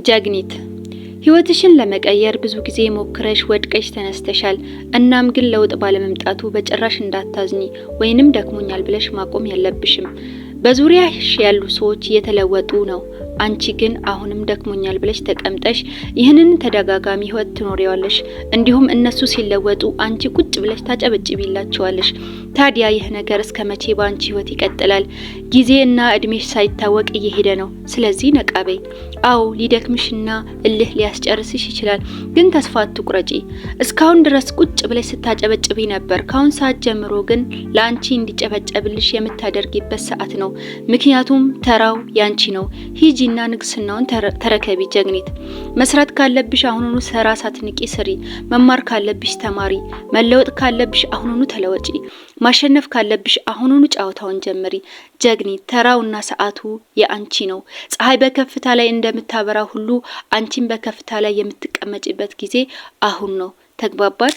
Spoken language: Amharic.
ጀግኒት፣ ህይወትሽን ለመቀየር ብዙ ጊዜ ሞክረሽ ወድቀሽ ተነስተሻል። እናም ግን ለውጥ ባለመምጣቱ በጭራሽ እንዳታዝኚ ወይንም ደክሞኛል ብለሽ ማቆም የለብሽም። በዙሪያሽ ያሉ ሰዎች እየተለወጡ ነው። አንቺ ግን አሁንም ደክሞኛል ብለሽ ተቀምጠሽ ይህንን ተደጋጋሚ ህይወት ትኖሪዋለሽ። እንዲሁም እነሱ ሲለወጡ አንቺ ቁጭ ብለሽ ታጨበጭቢላቸዋለሽ። ታዲያ ይህ ነገር እስከ መቼ በአንቺ ህይወት ይቀጥላል? ጊዜ እና እድሜሽ ሳይታወቅ እየሄደ ነው። ስለዚህ ነቃ በይ። አዎ፣ ሊደክምሽና እልህ ሊያስጨርስሽ ይችላል፣ ግን ተስፋ አትቁረጪ። እስካሁን ድረስ ቁጭ ብለሽ ስታጨበጭቢ ነበር። ካሁን ሰዓት ጀምሮ ግን ለአንቺ እንዲጨበጨብልሽ የምታደርጊበት ሰዓት ነው። ምክንያቱም ተራው ያንቺ ነው። ሂጂና ንግስናውን ተረከቢ ጀግኒት። መስራት ካለብሽ አሁኑኑ ስራ ሳትንቂ ስሪ። መማር ካለብሽ ተማሪ። መለወጥ ካለብሽ አሁኑኑ ተለወጪ። ማሸነፍ ካለብሽ አሁኑኑ ጨዋታውን ጀምሪ። ጀግኒት፣ ተራውና ሰዓቱ የአንቺ ነው። ፀሐይ በከፍታ ላይ እንደምታበራ ሁሉ አንቺን በከፍታ ላይ የምትቀመጭበት ጊዜ አሁን ነው። ተግባባል?